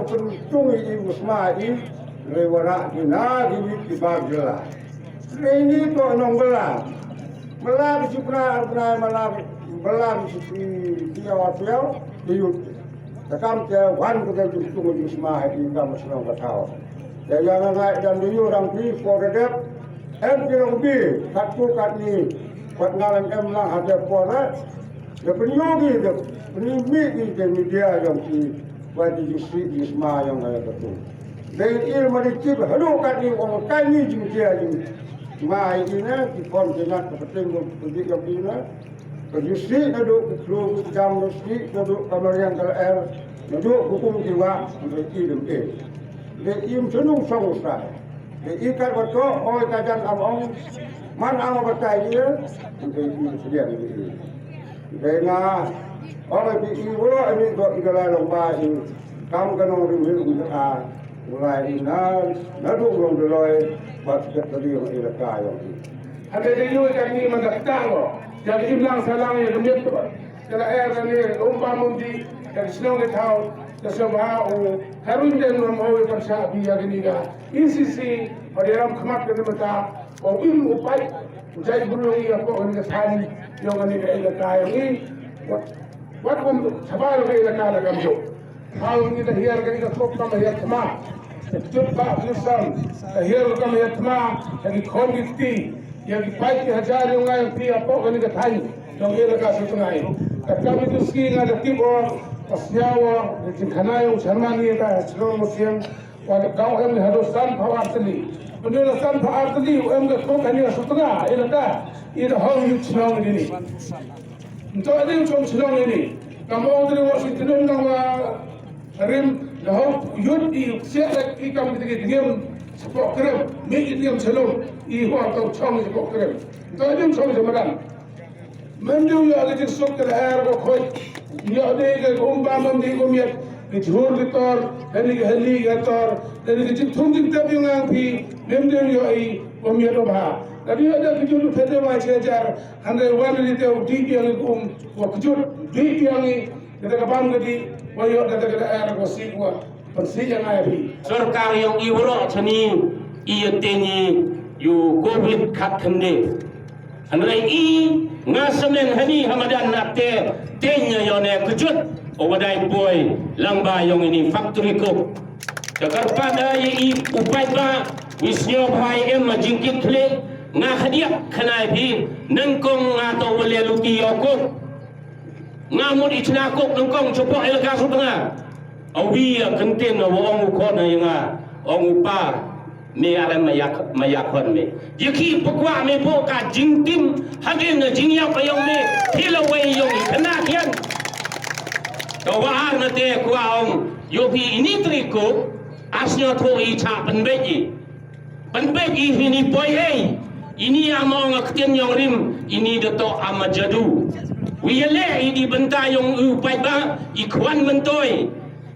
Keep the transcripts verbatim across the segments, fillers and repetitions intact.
Pyntung i u sma i, lei wara ki na ki wit ki bar jylla. Lei ni to nong bela. Bela ki sipna ar bela, bela, bela ki sipi siaw siaw, ki yut. Takam te wan ko te pyntung i u sma i kam shnong ka thaw. Te yang ngai dan di yu rang pi ko redep. Em ki long bi, kat tu kat ni, wat ngalan em lang hade pora. Da pynyogi da pynmih ki da media yong ki, wat di jusi di sma yong ka tu. Da il ma di chip hadu kat ni ong kai ni jingtia jing. Ma ini ki kon jingat ka peting ko di yong ki na. Ka jusi naduh ka klu ka jam jusi naduh ka mariang ka lyer naduh ka kum ki wah ka i dem e. Ka i mchenung song usai. Ka i kat wa tok oi ka jan am ong man am wa batai ia. Ka i mchenung ka i. Ka i nga ong ka i wa ini tok i ka lai long ba i. Kam ka nong rim hin ung ka. Ulai i na naduh long deloi ba ka tadi ong i la ka yong i. Hynrei da ïohi ka ngi man ka tang lo. Ïa ka imlang sahlang ïa ka miet ka ba. Ka la er ka ngi um bam um dih ïa ka shnong ka thaw. Ka sngewbha u Harun Deng Ram Hoi pynshah bih ïa kane ka E C C ba dei ram khmat ka mynta. Ba u im u pait u jait briew ïa pok kane ka thaiñ ïa kane ka elaka ïa ngi. Wat, wat kum shabar ka elaka la kam jop. Hal ngi da hiar ka ïa ka kop kam hiar thma. Jut ba blisam da hiar kam hiar thma. Ka ki khon ki kti ïa ki paid ki hajar ïong ngai ïong phi hapoh kane ka thaiñ. Jong ïa ka sutngai ka kam itu ski nga da tip o. Ka sñiaw o ka jingkhana ïong Sharma ni ka shnong Musiang. Wa da kau em ni hadu san phaw artylli. Pyndu la san phaw artylli u em ka kop kane ka sutnga ïa ka ïa da hong yu chnong ni. Nto adi u chong chnong ini. Kam ong tadi wa si tenung nang wa rim da hau yut i siat lek i kam kita ki dingim sepok krem. Mi i dingim chelum i wa tau chong sepok krem. Nto adi u chong semadan. Mem diu yo adi jing suk ke leher ko khoi. Yo adi ke umba mem di ko miet. Ke jhur ke tor. Dani ke heli ke tor. Dani ke jing thung jing tep yung ang pi. Mem diu yo i ko miet o bha. Tapi yo adi ke jhur ke tep wa chejar. Hynrei wan ri te u dih biang i kum wa kjut dih biang i kata ka bam ka dih wa ïoh kata ka daer wa sik wa pynsih ïa ngai phi. Sorkar yong i waroh chani i ïateng i ïu covid khatkhyndai. Hynrei i nga samen hani ha madan na te teng ïa ïone kjut o wadai poi lang ba yong ini factory coke. Ka kyrpad da ïa i u paidbah wi sñiaw bha em ma jingkit khlieh nga khadiak khanai phi nyngkong nga to wa le luti ïa u kok. Nga mut i chna kok nyngkong chapoh elaka sut nga. Awi ïa kyntien na wa ong u khon ïa nga ong u pa me arem ma yak ma yak khon me. Ïa ki pukwa me po ka jingtim hadien na jingïap ïong me phi la wei ïong i khynnah khian. Ka wa ar na te kwa ong ïoh phi ini tri kok. As ñiawthoh i chah pynbeit i. Pynbeit i hini poi ei. Ini ama ong a ktien yong rim ini da toh ama jadu. Wi ïa leh i di bynta yong u paidbah i khwan myntoi.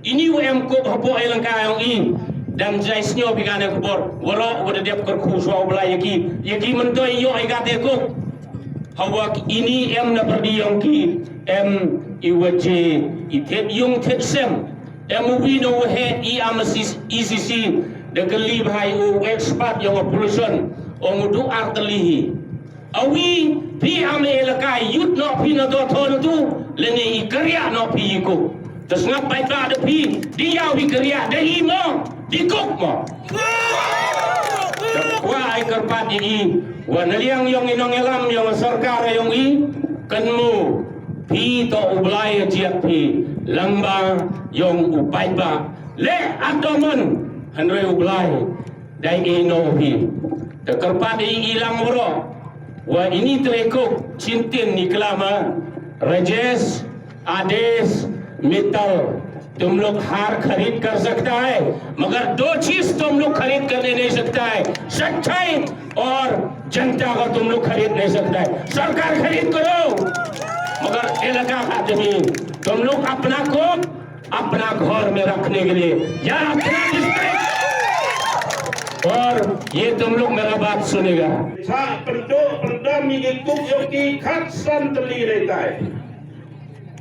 Ini u em kop hapoh i lyngka yong i. Dang jai sngew phi kane khubor waroh wa da dep kyrkhu shuwa u Blai ïa ki ïa ki myntoi ïoh i kate kop. Hawa ini em na pyrdi yong ki em i wa je i thied yung thied sem. Em u wi na u heh i ama E C C da kylli bha i u expert yong a pollution ong u du ar tylli hi. Awi phi ama elaka yut noh phi na dothon tu lane i kariah noh phi i kok. Te sngap paidbah da phi di ïa wi kariah da i mo di kok mo. Te kwah ai kyrpad ïa i wa na liang yong i nongïalam yong a sorkar yong i kynmaw phi to u Blai ïa jied phi lamba yong u paidbah. Leh atoman hynrei u Blai dei i no phi. Te kyrpad ïa i lang waroh wa ini tre kok chintin ni klama Rajesh आदेश मित्तल, तुम लोग हार खरीद कर सकता है, मगर दो चीज तुम लोग खरीद करने नहीं सकता है, सच्चाई और जनता को तुम लोग खरीद नहीं सकता है। सरकार खरीद करो, मगर इलाका का जमीन तुम लोग अपना को अपना घर में रखने के लिए या अपना डिस्ट्रिक्ट। और ये तुम लोग मेरा बात सुनेगा। Sa pyndoh pyndam ïa ki kuk ïong ki khatsan tylli ne tai.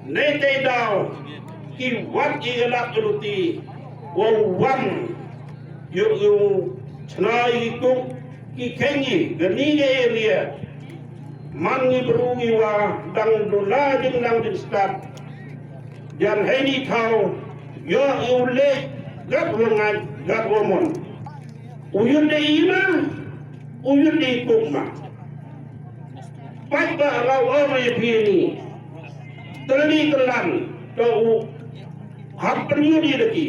Nei te daw ki wat ki ïalap ïaluti. Wa wan ïoh ïoh chna i kuk ki khein i gani ga area. Man ngi bru ngi wa dang dula ding dang ding stad. Jan hei ni thaw ïoh ïoh leh gat wa ngai gat wa mon. U yun de ina u yun de kuk ma. Paidbah nga ong ïa phi ni. Tylli tyllan to u hap pynïoh ïa ki.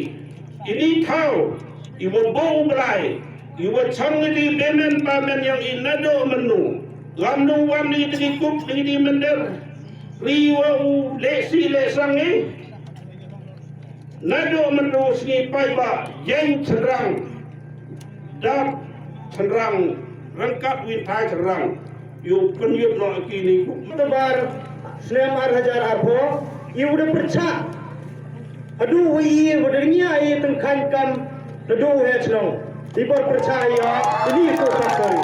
Ini thaw i wa bo u blai i wa chang ïa ki bemen pamen ïa i naduh mynnu. Lam nu wan ïa ki kup ïa ki mynder. Ri wa u leh si leh sang i. Naduh mynta u sngi paidbah ïeng chynrang. Dap chynrang ryngkat win thai chynrang. Ïoh pynïoh noh kine. Mynta bar snem ar hajar arphew ïoh da pyrchah. Haduh wa i wa da ngia i tyngkhan kam haduh he chnong. Di bar pyrchah ïa ini ko factory.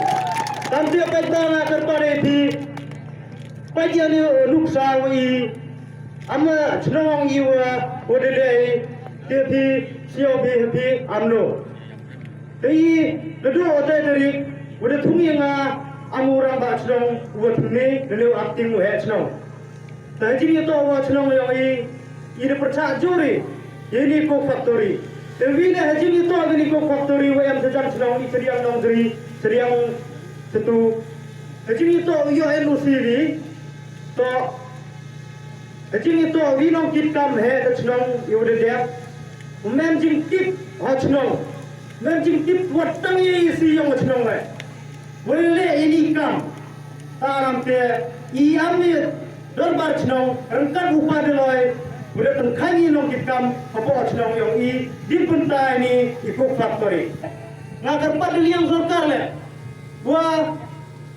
Tam tiap paidbah nga kyrpad ïa phi. Pait ïa ni nuksa wa i. Ama chnong i wa wa da dei te phi sio phi phi amno. Te i da do wa dei dari wa da thung i nga am u rang ba chnong wa thung ni da leu acting wa he chnong. Te jing i to wa chnong yong i i da percha juri i ni ko factory. Te wi na jing i to ni ko factory wa em sa jam chnong i seriang nong dri seriang setu. Te jing i to yo em u si wi to Ka jingïatoh wi nongkitkam ha ka chnong ïa u da dep. Mem jingtip ha chnong. Mem jingtip wat tang ïa i si ïong ha chnong wei. Wei le ini kam. Ta ram te i am ni dorbar chnong rengkat upa de loi. Uda tengkhan i nongkitkam hapoh chnong ïong i di pyntai ni i kuk factory. Nga kyrpad liang sorkar le. Wa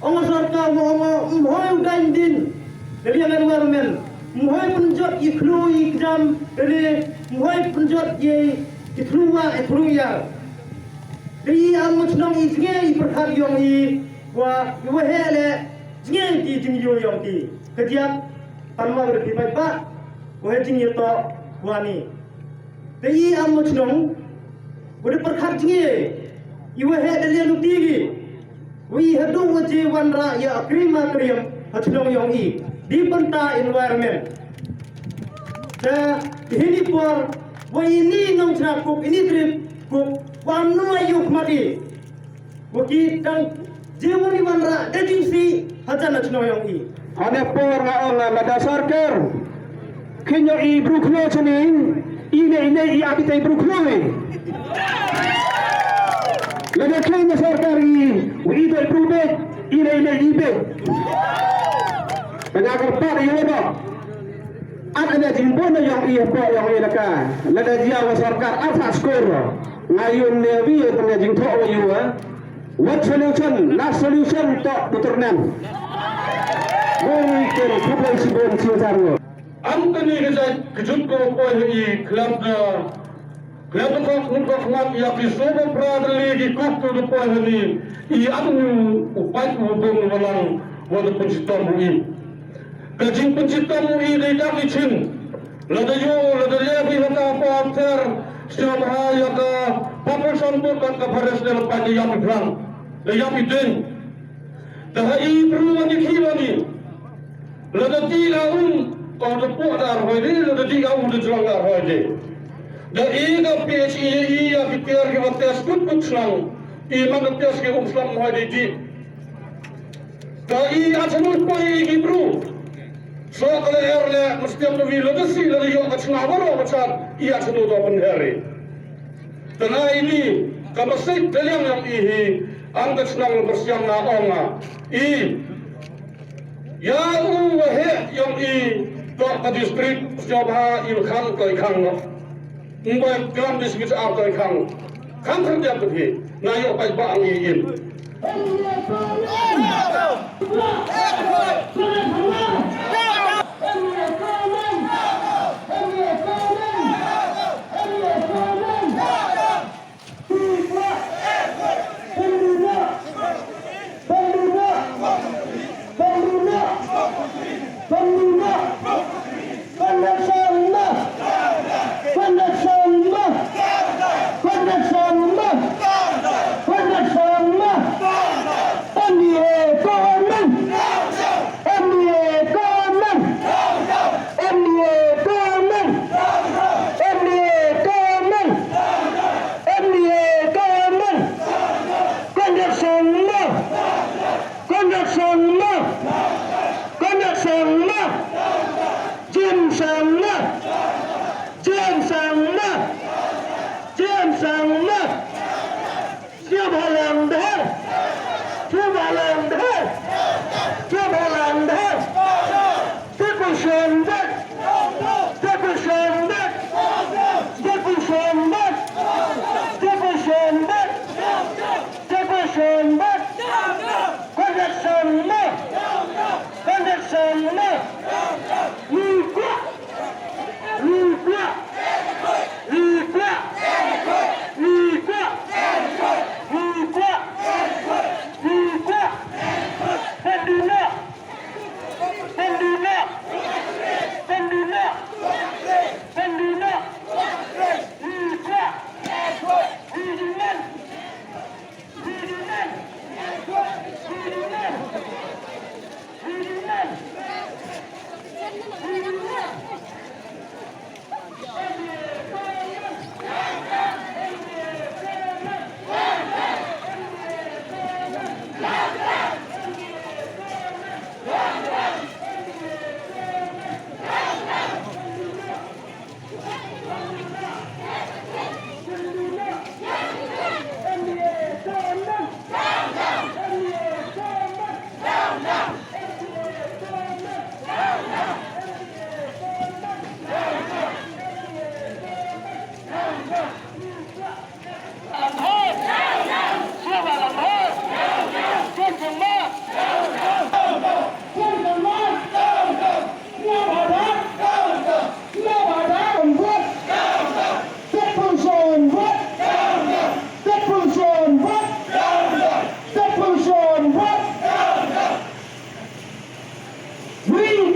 Ong sorkar mo ong mhoi u dain din. Dali ang environment. Mhoi penjot i klu i kjam. Dali mhoi penjot i i klu wa i klu ya. Dali ang mo chnong i jnge i perkhat yong i wa i wa he le jnge i jing yong yong i. Kediak pan ma berpi pai pa. Wa he jing i to wa ni. Te i am mo chnong, u da perkhat jngi, i wa he da lian u ti wi, wi hadu wa je wan ra ya krima kriam ha chnong yong i, di penta environment. Te hini por, wa ini nong chna kuk, ini trip kuk, wa am nua yuk mati. Wa ki dang jiw ni wan ra da jiw si hajan na chnong yong i. Hane por nga ong nga mada sorkar. Kinyo i bru khlo chani i ne i ne i abi tai bru khlo i. Lada khin na sorkar i wi i doi bru bek i ne i ne i bek. Bada kar pat i wada. At ane jingbun yong i por yong i laka. Lada jia wa sorkar at sa skor. Nga yun ne wi tengah jingthok wa yua. What solution? Last solution to butur nem. Mungkin kublai sibun sinsar ngo. Am kani ka jait kejut ko poi ha i klap da klap da kok ngut kok ngat ya ki sobo pra da li ki kok tu da poi ha ni i am nyu upai u bung walang wa da pun sitom i. Ka jingpynchitom u i dei dak i chin. Lada ïoh, lada leh bha ïa ka pop ter, sñiawbha ïa ka population vote kat ka phares da la pait da ïap i phrang, da ïap i ding. Da ha i bru wa ni khi wa ni. Lada ti la um, ka da puh da arhoi de, lada ti la um da jrong da arhoi de. Da i ka P H E i ïa ki tiar ki wa test kut kut slang, i man da test ki um slam hoi de di. Ka i a chanu poi i ki bru. So ka le er le mestiap na wi lo da si la yo ka chna waro ka chat i a chanu do pen heri. Tana ini ka masai teliang yang i hi ang ka chna lo bersiang na ong a i. Ya u wa he yang i to ka district sio ba i khang ko i khang lo. Mbai klam dis mit ar toi khang. Khang khang dia putih. Na yo pai ba ang iin. Tiap halang dahar. Tiap halang dahar. Tiap halang dahar. Tiap halang dahar. Tiap halang dahar. Tiap halang dahar. Tiap halang dahar. Tiap halang dahar. Tiap halang dahar. Konyak Sangma. Konyak Sangma. Ngi kwah. Ngi kwah. Ngi kwah. Ngi kwah. Ngi kwah. Ngi kwah. Pynduna. Pynduna. Pynduna. Pynduna. Ngi kwah. Ngi demand. Ngi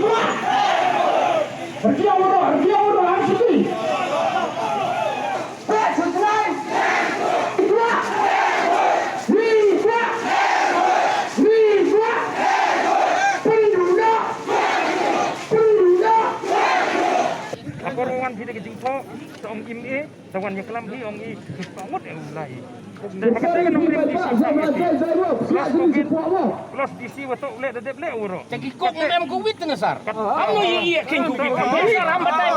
kwah. Rkiang uno, rkiang uno, ar siti. Pek sesuai. Ngi kwah. Ngi kwah. Ngi kwah. Pynduna. Pynduna. Akor wan phi da ka jingthoh, sa ong im e. Sa wan ïa klam hi ong i, ki pa ngut e u lai. Te ba ka te ka nongrim D C sa ong i. Plus covid, plus D C wa toh u leh da dep leh u ro. Te ki kok ngi em covid te na sar. Am no ïa ïa king covid. Sar am batai.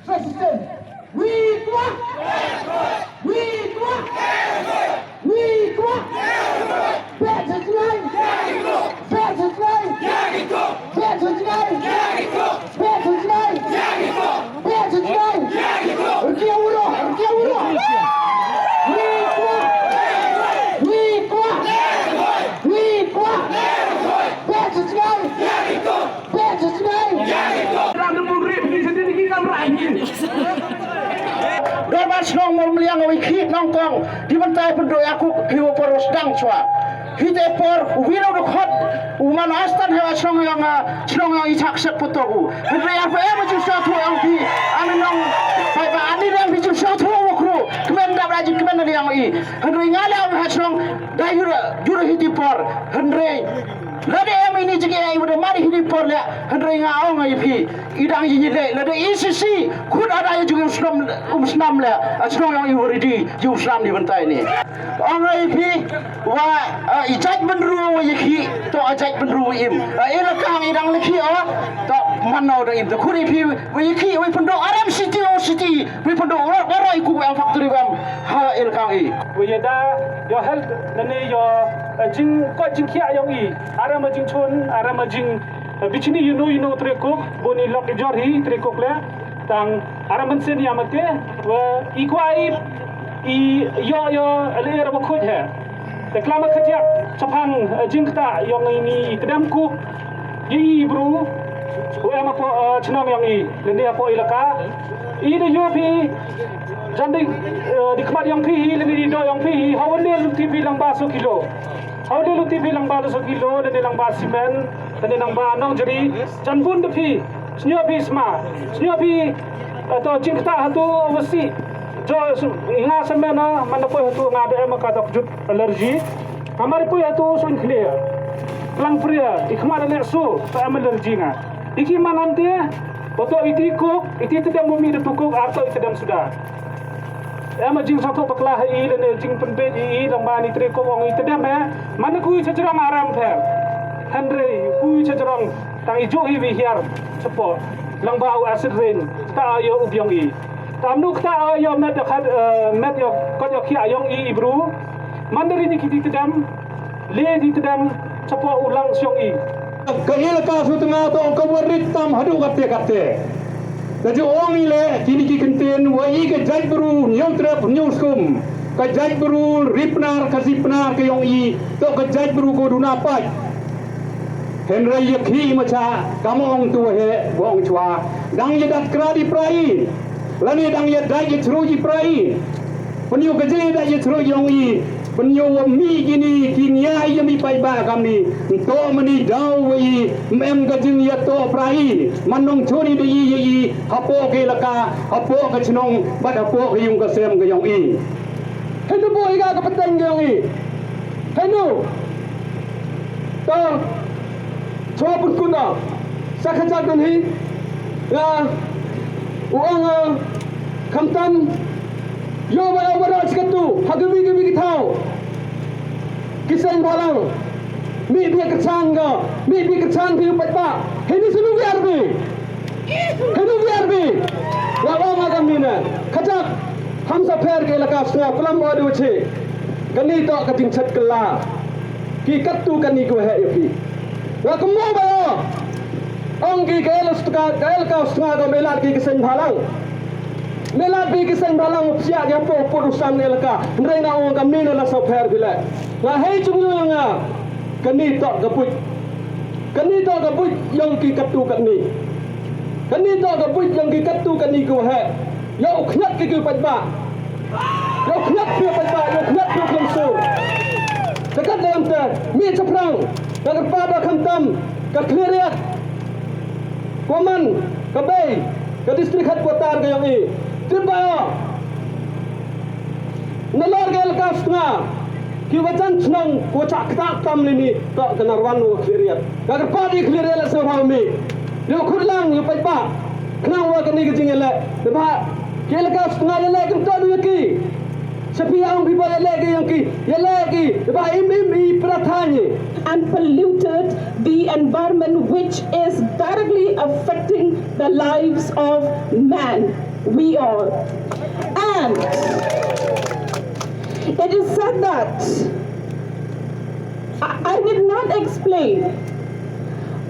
President, we kwah. We kwah. We kwah. Bad to tonight. Bad to tonight. Bad to tonight. Bad to tonight. Bad to tonight. Rkiang uno, rkiang uno. We kwah. We kwah. We kwah. Bad to tonight. Bad to tonight. Ram da bun rit ni sendiri ki kam rai ni. Dorbar shnong Mawryngkneng wi khit nongkong di ban tai pynduh ïa kuk hi u por u sdang chwa. Hi te por u wino du khot u man astan hewa shnong yang shnong yang i chak sek putok u. Hynrei apa em ju sha thu yang pi an nong pai ba ani yang pi ju sha thu u kru kmen dap raji kmen yang i. Hynrei nga le ha shnong da yura yura hi ti por hynrei Lada em ine i jingeh i wa da mar hi ni por leh, hynrei nga ong ïa phi, i dang ïa i leh, lada E C C khut ada ïa jong i um snam, um snam leh, a chnong ïong i wa ready ïa um snam ni ban tai ni. Ong ïa phi wa, a, i jait bynru wa ïa ki, to a jait bynru wa im. A, i la kang i dang la ki o, to man no dang im. To khut ïa phi wa ïa ki, wa i pynduh aram city o city, wa i pynduh wa, wa roi ku wa em factory wa em. Ha, i la kang i. Wa ïa da, ïa health, lane ïa, a, jing, ko jingkhiah ïong i. Aram a jingchun, aram a jing, a, bichni ïa no ïa no trekuk, bun i lok i jor hi trekuk leh, tang aram ban sien ïa mate, wa i kwai, i ïoh ïoh, a le ra ba khuid he. Te klam a khatiak, chapang, a, jingkta, ïong i ni i tdem kuk, i i bru, wa em a po, a, chnong ïong i, lane a po i laka, i da ïoh phi, jan di, a, di khmat ïong phi, lane di do ïong phi, hawan ne luti phi lang ba so kilo. Hau de luti phi lang ba so kilo, de lang ba simen, de lang ba nongjri, jan bun de phi, snyo phi sma, snyo phi, eh, to jingkta hatu wasi, jo su, nga semen na, man de poi hatu nga de em ka dok jut allergy, amar poi hatu sun khne, lang pria, i khma de su, to em allergy nga. Iki man ante, oto iti kuk, iti tedem bumi de tukuk, ato iti dem suda. Em a jingsngewthuh bakla ha i lane jingpynbeit i i lang ba ni tre ko ong i tdem eh. Man ku i chajrong aram pher. Hynrei ku i chajrong tang i juh i wi hiar chapo. Lang ba u acid rain. Ta a yo u biong i. Tam nuk ta a yo met yo khat, eh, met yo kot yo khia yong i i bru. Man dari ni kiti tdem. Le di tdem chapo u lang siong i. Ka elaka Sutnga to ka warit tam haduh kate kate. Ka ju ong i le kini ki kyntien wa i ka jaitbru Hynñiewtrep Hynñiewskum. Ka jaitbru Ripnar ka Sipnar ka yong i to ka jaitbru ko duna pait. Hynrei ïa ki ma cha kam ong tu he wa ong chwa. Dang ïa dat kra di pra i. Lane dang ïa dait ïa chru i pra i. Pynïoh ka jingïadait ïa chru yong i. Pynïoh wa mi kini ki ngia ïa mi paidbah kamni. Nto mani daw wa i. Mem ka jingïatoh pra i. Man nongchun i da i ïa i. Hapoh ka elaka, hapoh ka chnong, bad hapoh ka yung ka sem ka yong i. Hynda bo i ka ka pateng ka yong i. Hynda. Ta. Chwa pun kuna. Sa ka jat nan hi. Nga u ong, eh, khamtam, ïoh ba ïoh ba rah chi katu ha kiwi kiwi ki thaw. Ki seng bhalang. Mih bia kyrchan ka, mih bia kyrchan ka ïa u paidbah. Hynda snu wiar bi. Hynda wiar bi. Nga ong nga ka mine. Kajak. Ham sa pher ka elaka Sutnga klam ba dei u chi. Kani to ka jingchet kylla. Ki katu kani ki waheh ïa phi. Nga kumno ba ïoh. Ong ki ka elaka Sutnga, ka elaka Sutnga ka melat ki ki seng bhalang. Melat bi ki seng bhalang u psiah ki hapoh put u sam ne elaka. Hynrei nga ong ka mine la sa pher phi le. Nga hei chung yu nga. Kani to ka buit. Kani to ka buit yong ki katu kani. Kani to ka buit yong ki katu kani ki waheh. Ïa u khñiat ki ki paidbah. Ïa u khñiat ki paidbah, ïa u khñiat ki khun sur. Ka kat dang te, mi chaphrang, ka kyrpad da khamtam, ka Khliehriat. Ko man, ka bei, ka district headquarter ka yong i. Tip ba ïa. Nalor ka elaka Sutnga, ki wajan chnong, ko chak kata tam lini, to ka narwan wa Khliehriat. Ka kyrpad i Khliehriat la sa wa mi. Ïa u khut lang, ïa u paidbah. Khnang wa kani ka jingïaleh. Te ba, ki elaka Sutnga ïaleh kynta du ïa ki. Sa phi ong phi ba ïaleh ki ïa ki. Ïaleh ki. Te ba im im i pratha ni. And polluted the environment which is directly affecting the lives of man, we all. And it is said that I, I need not explain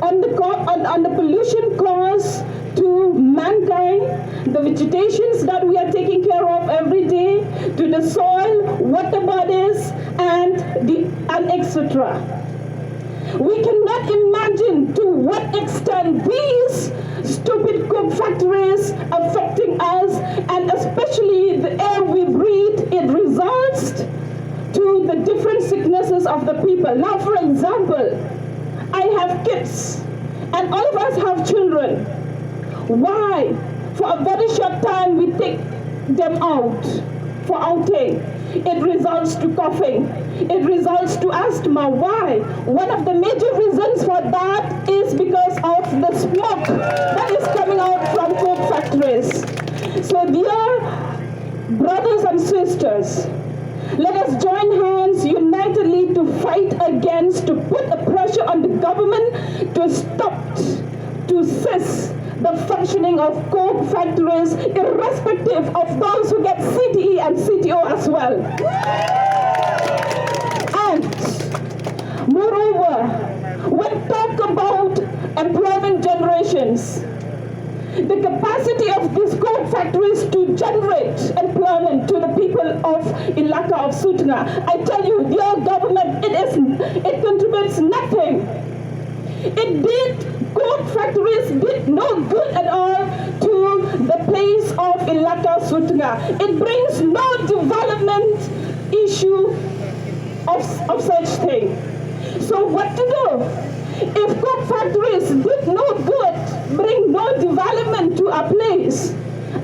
on the co- on, on the pollution caused to mankind, the vegetations that we are taking care of every day, to the soil, water bodies, and the and et cetera. We cannot imagine to what extent these stupid coke factories affecting us, and especially the air we breathe. It results to the different sicknesses of the people. Now, for example, I have kids, and all of us have children. Why, for a very short time, we take them out for outing? It results to coughing. It results to asthma. Why? One of the major reasons for that is because of the smoke that is coming out from coke factories. So, dear brothers and sisters, let us join hands unitedly to fight against, to put a pressure on the government to stop, to cease the functioning of coke factories, irrespective of those who get C T E and C T O as well. And moreover, when talk about employment generations, the capacity of these coke factories to generate employment to the people of Elaka of Sutnga, I tell you, dear government, it is, it contributes nothing. It did, coke factories did no good at all to the place of Elaka Sutnga. It brings no development issue of, of such thing. So what to do? If coke factories did no good, bring no development to a place,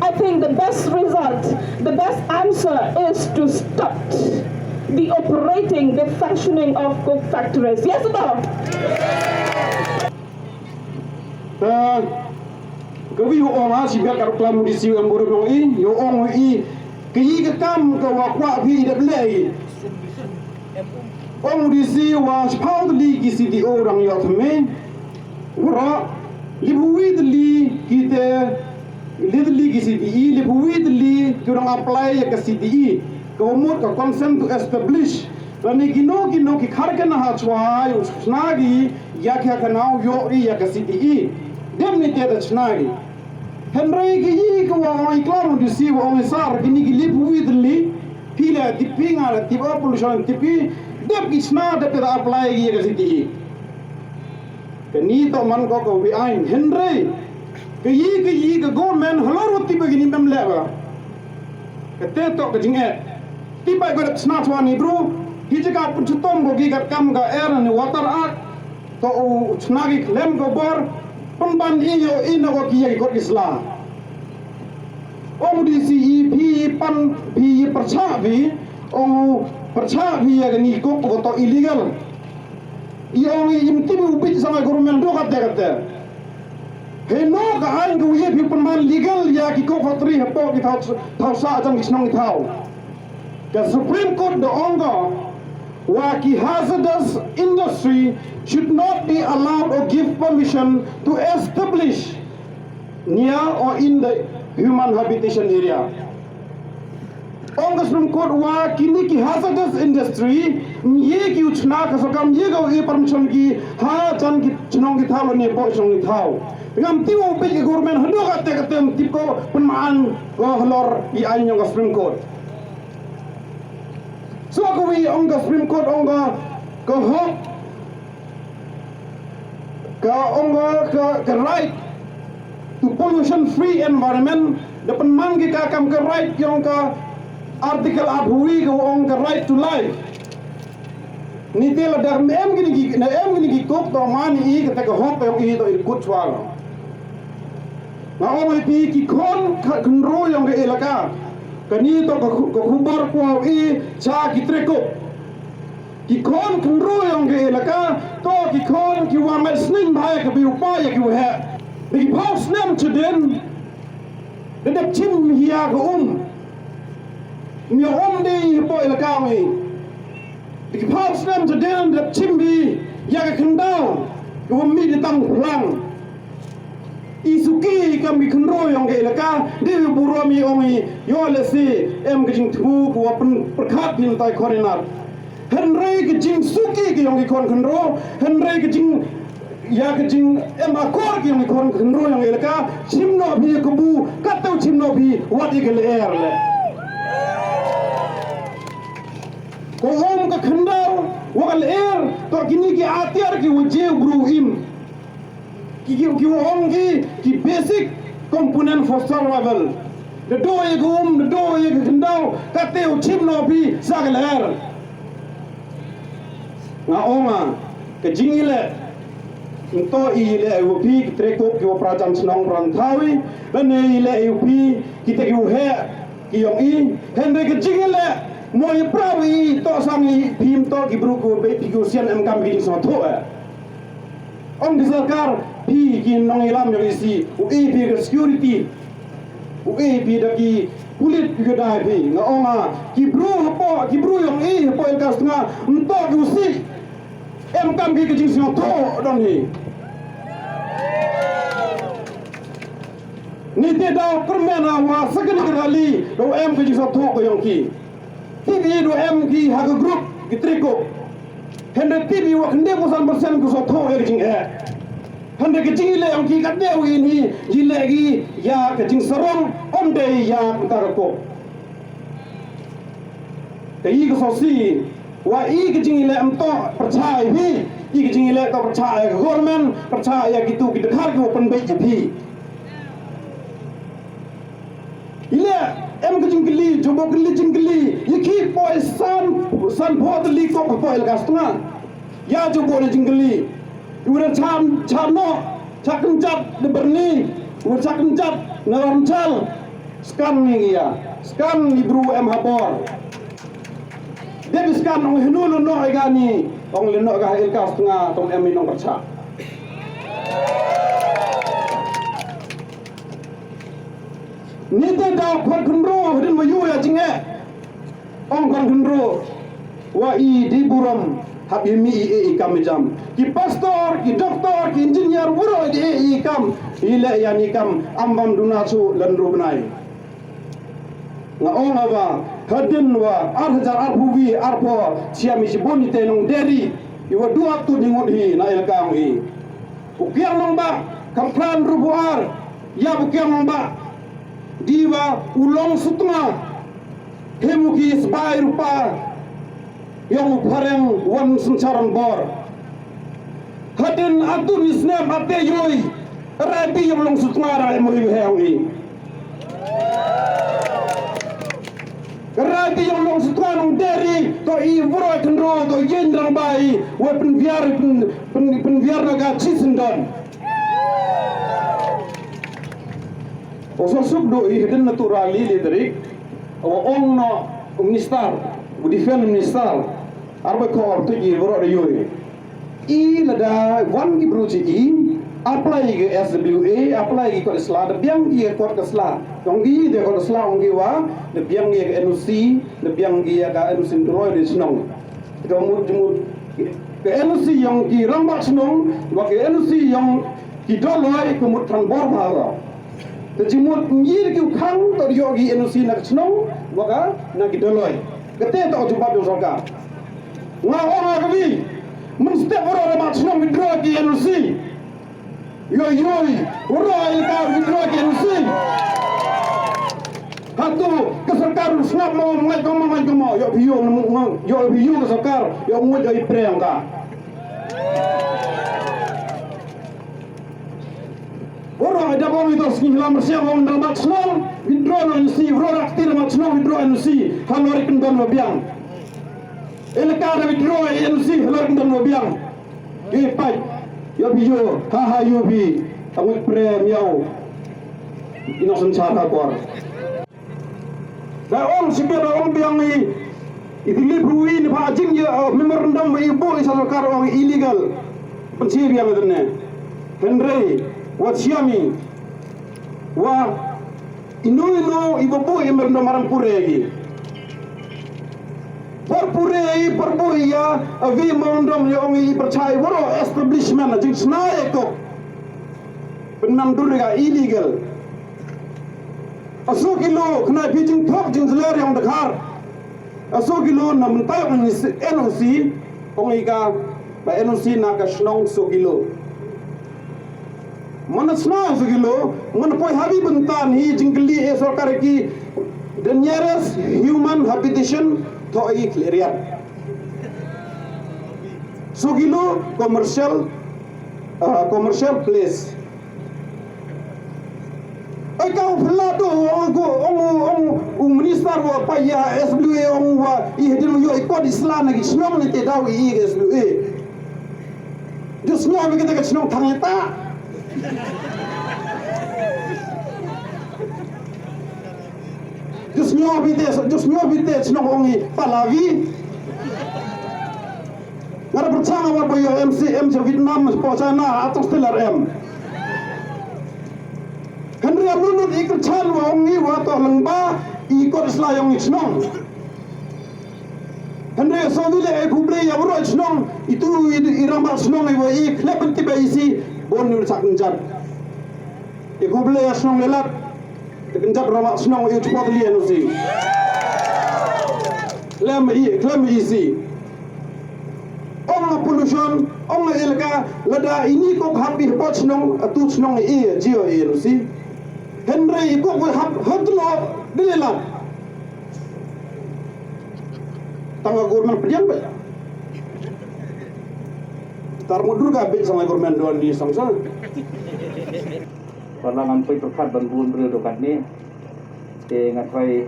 I think the best result, the best answer is to stop the operating, the functioning of coke factories. Yes or no? Te ka wi u ong ha shi biat ka ruh klam u D C u em burom ong i, u ong i ka yi ka kam ka wa kwah phi i dep leh i. Ong u D C wa shiphaw tylli ki C D O rang ïoh thymme. Wara liphew wi tylli ki te, li tylli ki C D E, liphew wi tylli ki rang apply ïa ka C D E. Ka wa mut ka consent to establish. Lane kino kino ki kharkana ha chwa u shna ki ïa ki ha ka naw ïoh ri ïa ka C D E. Dem ni te da shna ki. Hynrei ki yi ka wa ong i klam u D C wa ong i sar kini ki liphew wi tylli. Phi la tip phi nga la tip a pollution tip phi. Dep ki shna dep ki da apply ki ïa ka C D E. Kani to man ko ka wi ain hynrei ka yi ka yi ka government halor u tip kini mem leh ba. Kate to ka jingeh. Tip ba ko da shna chwa ni bru. Hi jaka pun chutom ko ki ka kam ka air ni water act. To u chna ki khlem ko bor. Pynban i ïoh i na ko ki ïa ki kot ki sla. Ong u D C i phi pan phi pyrchah phi. Ong u pyrchah phi ïa kani ko ko to illegal. I ong i im tip u bit sama government do kate kate. Hei no ka ain ka wi phi pynman legal ïa ki coke factory hapoh ki thaw thaw sah jong ki shnong ki thaw. Ka Supreme Court da ong ka wa ki hazardous industry should not be allowed or give permission to establish near or in the human habitation area. Ong ka Supreme Court wa kini ki hazardous industry, ye ki u chna ka sorkar ye ka u permission ki ha jan ki chnong ki thaw ne po chnong ki thaw. Ngam ti u pe ki government hado ka te ka tem ti ko pynman ko halor i ain yong ka Supreme Court. So ka wi ong ka Supreme Court ong ka ka hok ka ong ka ka right to pollution free environment da pynman ki ka kam ka right yong ka article arphew wi ka ong ka right to life. Ni te la da em kini ki na em kini ki kok to man i ka te ka hok yong i to i kut chwa. Nga ong i pi ki khon ka khynro yong ka elaka. Kani to ka khu- ka khubar kwah i cha ki trekok. Ki khon khynro yong ka elaka to ki khon ki wa met sning bha ka bi upa ya ki wa heh. Ki phaw snem chudin. Da dep chim hi ya ka um. Mi um de hi po elaka mi. Ki phaw snem chudin da dep chim hi ya ka khyndaw. Ka wa mi de tang phlang. I suki kam ki khynro yong ka elaka de burom i ong i yo le si em ka jingthmu ka wa pyn pyrkhat bin tai khon inar. Hynrei ka jingsuki ka yong ki khon khynro hynrei ka jing ya ka jing em akor ka yong ki khon khynro yong ka elaka chim no phi ka bu ka tau chim no phi wat i ka le er le. Ko ong ka khyndaw wa ka le er to kini ki atiar ki wa je bru im. Ki ki ki ong ki ki basic component for survival. Da do ye ka um da do ye ka khyndaw ka te u chim no phi sa ka lher. Nga ong a ka jing ile. Nto i ile u phi ki trekok ki wa prajan chnong prang thawi. Lane ile u phi ki te ki u he ki yong i. Hynrei ka jing ile. Mo ïa pra wi to sang i phim to ki bru ko be phi ko sian em kam ki jingsngewthuh eh. Ong ki sorkar phi ki nongïalam ïa isi u e phi ka security u e phi da ki pulit ki dai phi nga ong a ki bru hapo ki bru yong i hapo el kas nga mto ki usi em kam ki ka jingsngewthuh don hi. Ni te da permena wa sakani ka rali do em ka jingsngewthuh ko yong ki. Tip i du em ki ha ka group ki trikop. Hynda tip i wa khynde phew san percent ku sngewthuh ïa ka jingeh. Hynda ka jingïaleh ong ki ka dei u ini jingïaleh ki ïa ka jingsarong ym dei ïa ka ta ka kop. Ka i ka sosi wa i ka jingïaleh em to pyrchah ïa phi i ka jingïaleh to pyrchah ïa ka government pyrchah ïa kitu ki dkhar ki wa pynbeit ïa phi. Ile em ka jingkylli, jubok kylli jingkylli, ye ki poi san, san pho tylli kop poi el ka stnga. Ya jubok le jingkylli. Ure chan, chan no, cha kynjat de berni, ure cha kynjat na ram chal. Skan ni ya, skan ni bru em habor. Dep skan ong hinu lo no egani, ong le no ga el ka stnga, tong em nong percha. Nite da khot khynro hadien wa yu ya jingeh. Ong khot khynro wa i di burom hap i mi i e i kam i jam. Ki pastor, ki doktor, ki engineer, wuro i e i kam. I le ya ni kam am bam duna chu lan ru bnai. Nga ong ava hadien wa ar hajar ar phuwi ar pho siam i sibun i te nong deri. I wa dua tu ni ngut hi na el kam i. U kiang nong ba kam plan ru bu ar. Ya bu kiang nong ba. Diwa u long sutnga. Hemu ki sbai rupa. Yong u phareng wan sengcharan bor. Hadin atun isnem ate yoi. Rabi yong long sutnga ra emo yoi heong i. Rabi yong long sutnga nong deri to i vro tendro to yen rang bai. Wa penviar pen pen penviar naga chisendon. Oso suk do i hidden na tu rali li derik. Awa ong no minister, u defense minister. Arba ko tu i vro de yoi. I lada wan ki bru chi i apply ki S W A, apply ki kot sla da biang ki kot ka sla. Ong ki de kot sla ong ki wa da biang ki N O C, da biang ki ka N O C tu roi de snong. Ka mut jemut ka N O C yong ki rangbah chnong wa ka N O C yong ki doloi ka mut than bor bha ka. Te jemut ngir ki u khang to yoh ki N O C na ka chnong wa ka na ki doloi. Ka te to jubab jong sorkar. Nga ong ha ka wi mynstep wa rangbah chnong withdraw ki N O C. Yoi yoi, withdraw i ka withdraw ki N O C. Hatu ka sorkar sngap mo ngai ko mo ngai ko mo yo phi yo mo yo phi yo ka sorkar yo ngut yo i preng ka. Withdraw i da bom i to sngi lam siang ong da mat snong withdraw no N O C withdraw rak ti da mat snong withdraw N O C. Halor i kendon wa biang. Elaka da withdraw N O C halor i kendon wa biang. Yu pait, yu bi yu, ha ha yu bi, angwit prem yau. Ino sensar ha kor. Ba ong sibet ba ong biang i, i dilip hui ni ba jing ya, uh, memorandum ba i bo i sa sorkar ong illegal. Pensi biang i dene. Henry, wat siami, wa ino ino i bo bo i memorandum arang pure gi. Por pure i por bo i ya avi memorandum ya ong i percaya waro establishment jing snai ko. Penam dur ga illegal. Asu kilo kena pi jing thok jing jeler yang dekar. Asu kilo na mentai ong i N O C ong i ka ba N O C na ka shnong su kilo. Mana sna su kilo, mana poi habi bentan hi jingkeli e sorkar ki the nearest human habitation to i kleriat. Su kilo commercial, uh, commercial place. Ai ka u phlado ong ong ong u minister wa pa ya S W A ong wa i hedin yo i kod isla na ki shnong ni te daw i S W A. Just nyo mi kita ka shnong thang ta. Just Nyo bite, just nyo bite, chnong ong i Pahlavi. Nga da pyrchang wa ba yo M C M cha Vietnam, po China, atong still R M. Hynrei a lunut i kyrchan wa ong i wa to lengba, i kot sla yong i chnong. Hynrei so di le e khublei ya bro chnong, itu i, i rang ba chnong i wa i khlep pynti ba i si, bon ni sak njat. E khublei ya chnong le lat. Te kynjat rama shnong i chpot li N O C. Klem i, klem i si. Ong a pollution, ong a elaka, lada ini ko hap i pot shnong, atu shnong i, jio i N O C. Hynrei i ko ko hap hotlo, dile la. Tang a government pdiang ba. Tar mudur ka bit sang a government don di sang sang. Ba la ngam poi pyrkhat ban bun briew da katne. Te nga trai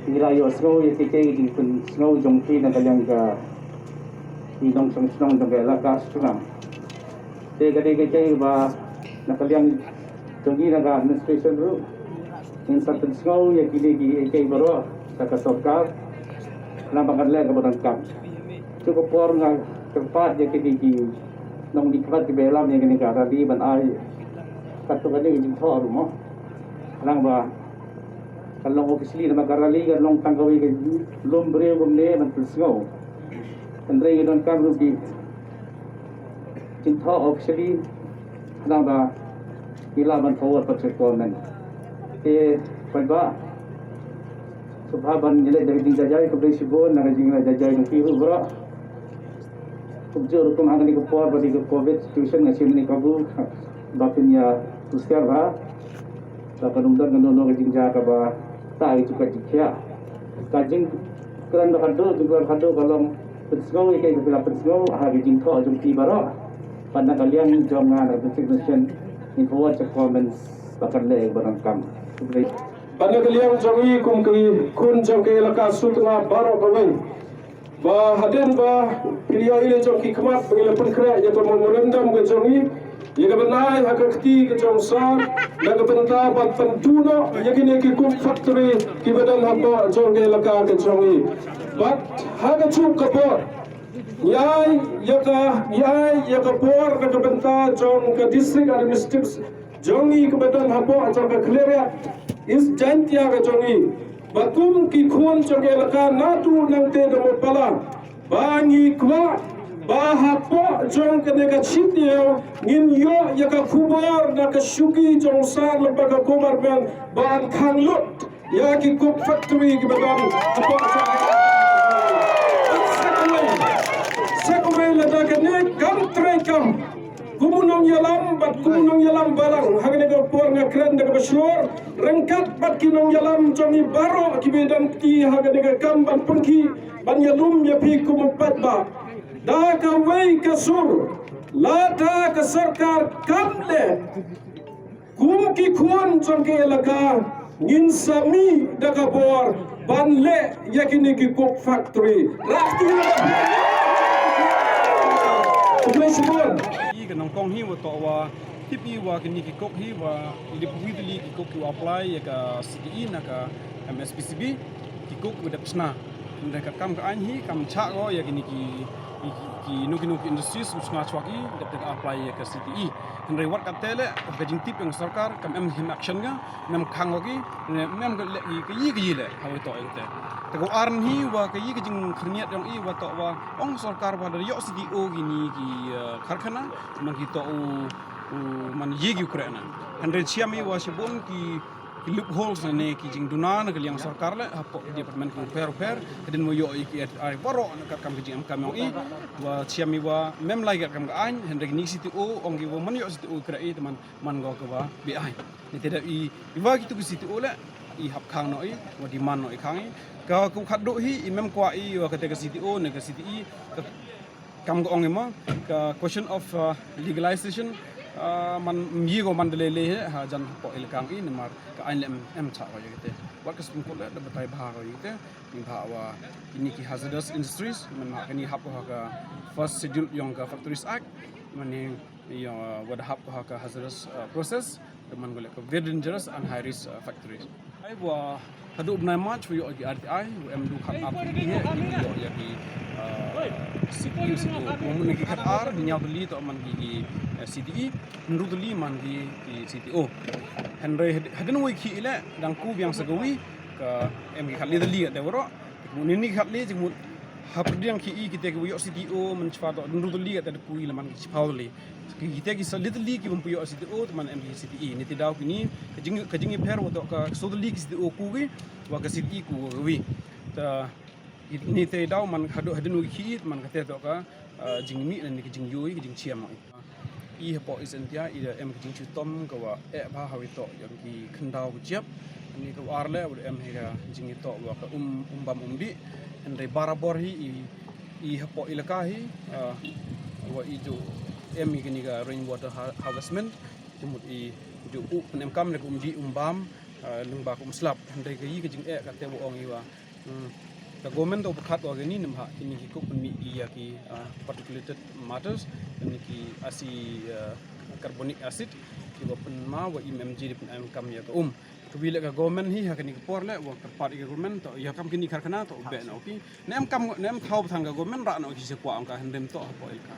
ngi la ïohsngew ïa kiei kiei ki jingpynsngew jong ki na ka liang ka ki nongshong shnong jong ka elaka Sutnga. Te ka dei kiei kiei ba na ka liang jong ngi na ka administration ruh ngin sa pynsngew ïa kine kiei kiei baroh sha ka sorkar. Namar ba kan leh kaba donkam. Shu ka por nga kyrpad ïa kine ki nongdie khmat kiba ïalam ïa kane ka rally ban ai katto katne ka jingthoh ruh mo. Khnang ba kan long officially, namar ka rally kan long tang kawei ka lum briew kumne ban pynsngew. Hynrei ngi donkam ruh ki jingthoh officially khnang ba ngi lah ban forward pat sha government. Te paidbah, sngewbha ban ïaleh da ka jingjahjai, khublei shibun na ka jingjahjai jong phi ruh baroh. Kumjuh rukom ha kane ka por ba dei ka covid situation, nga shim ne kabu ba phin ïa husiar bha. Ba kan ym don kano kano ka jingjia kaba ta ka jingkit jingkhiah. Ka jingkren ba khadduh, jingkren khadduh ka long pynsngew ïa kaei kaba phi la pynsngew ha ka jingthoh jong phi baroh. Bad na ka liang jong nga na ka District Nation ngin forward sha government ba kan leh ba donkam. Khublei. Bad na ka liang jong ngi kum ki khun jong ka elaka Sutnga baroh kawei. Ba hadien ba phi ïohi la jong ki khmat ba ngi la pynkhreh ïa ka memorandum ka jong ngi, ïa ka ban ai ha ka kti ka jong sar na ka bynta ban pynduh noh ïa kine ki coke factory kiba don hapoh jong ka elaka ka jong ngi. Bad ha kajuh ka por ngi ai ïa ka, ngi ai ïa ka bor na ka bynta jong ka District Administrative jong ngi kaba don hapoh jong ka Khliehriat East Jaintia ka jong ngi. Ba kum ki khun jong ka elaka naduh nangta da Mawpala ba ngi kwah ba hapoh jong kane ka shi taïew ngin ïoh ïa ka khubor na ka shuki jong sar lem bad ka government ban khang lut ïa ki coke factory kiba don hapoh jong ka. Sa kawei, sa kawei lada kane kam trei kam. Kum u nongïalam bad kum u nongïalam balang ha kane ka por nga kren da kaba shlur ryngkat bad ki nongïalam jong ngi baroh kiba don kti ha kane ka kam ban pynkhih ban ïalum ïa phi kum u paidbah. Da kawei ka sur, lada ka sorkar kam leh, kum ki khun jong ka elaka ngin sa mih da ka bor ban leh ïa kine ki coke factory. Rakti. Khublei shibun. I ka nyngkong hi wa toh wa tip i wa kine ki coke hi wa i dep wi tylli ki coke ki wa apply ïa ka C T E na ka M S P C B, ki coke wa dep shna. Hynrei ka kam ka aiñ hi kam chah ko ïa kine ki, ki, ki, kino kino ki industries u shna chwa ki dep te apply ïa ka C T E. Hynrei wat katei leh ka jingtip jong sorkar kam em him action ka, mem khang ko ki, mem ka leh ki, ka yi ka yi leh ha wa toh ïa kate. Te ka ar hi wa ka yi ka jingkhyrniat jong i wa toh wa ong sorkar wa da ïoh C T O kine ki, eh, karkhana man ki toh u, u man yi ki u kreh na. Hynrei chiam i wa shibun ki ki loopholes ne ki jingduna na ka liang sorkar leh hapoh ki department ki pher pher, hadien wa ïoh i ki ai baroh na ka kam ka jingem kam jong i, wa chiam i wa mem lai ka kam ka aiñ, hynrei kine C T O ong ki wa man ïoh C T O kreh i te man, man ko ka wa bi ai. Ne te da i, i wa kitu ki C T O leh i hap khang noh i wa demand noh i khang i. Ka ku khadduh hi i mem kwah i wa kate ka C T O ne ka C T E ka kam ka ong i mo, ka question of, uh, legalization, uh, man ym yi ko man da lei lei hi ha jan hapoh i la kam i namar ka aiñ leh em, em chah ko ïa kate. Wat ka Supreme Court leh da batai bha ko ïa kate. Ni bha wa kine ki hazardous industries man ha kane hap ko ha ka first schedule jong ka Factories Act, man ni ïa wa da hap ko ha ka hazardous, uh, process. Ka man ko leh ka very dangerous and high risk, uh, factories. Ai wa haduh bnai March wa ïoh ki R T I, wa em du khat ar tylli ki heh, ki ïoh ïa ki, uh, C T E, C T O. Wa mut na ki khat ar, hynñiew tylli toh man ki, ki, uh, C T E, hynriew tylli man ki, ki C T O. Hynrei had-, hadien wa i khih i leh, dang ku biang sa kawi, ka em ki khat le tylli kat te waroh. Mut ni ni khat le jingmut hapdeng ki i kita ki wa ïoh C T O man chwa toh hynriew tylli kat te da poi la man ki chiphaw tylli. Ki kita ki sa le tylli ki bym pu ïoh C T O te man em ki C T E. Ni te daw ki ni ka jing ka jingïapher wa toh ka so tylli ki C T O ku ki wa ka C T E ku wa wi. Ta ni te daw man haduh hadien wa ki i man ka te toh ka, ah, jingmih na ni ka jingïohi ka jingchiam. I hapoh East Jaintia i da em ka jingshitom ka wa eh bha ha wi toh ïa ki khyndaw ka jiap. Ni ka wa ar le wa da em hi ka jingitoh wa ka um um bam um dih. Hynrei barabor hi i, i hapoh ilaka hi, ah, wa i ju em i kani ka rainwater ha-, harvestment. Jingmut i ju u pynemkam le ka um dih um bam, ah, lyngba ka um slap. Hynrei ka i ka jingeh ka te wa ong i wa Hmm. Ka government to pyrkhat wa kini namar kini ki kup pynmih ïa ki, ah, particulated matters, kini ki acid, ah, carbonic acid, ki wa pynma wa M M G di pynmkam ïa ka um. Ka wi le ka government hi ha kini ki por le wa kyrpad ïa ka government to ïa kam kini karkhana to be na ki. Ne em kam ne em thaw tang ka government ra na ki se kwa ong ka hynrem to ha poi ka.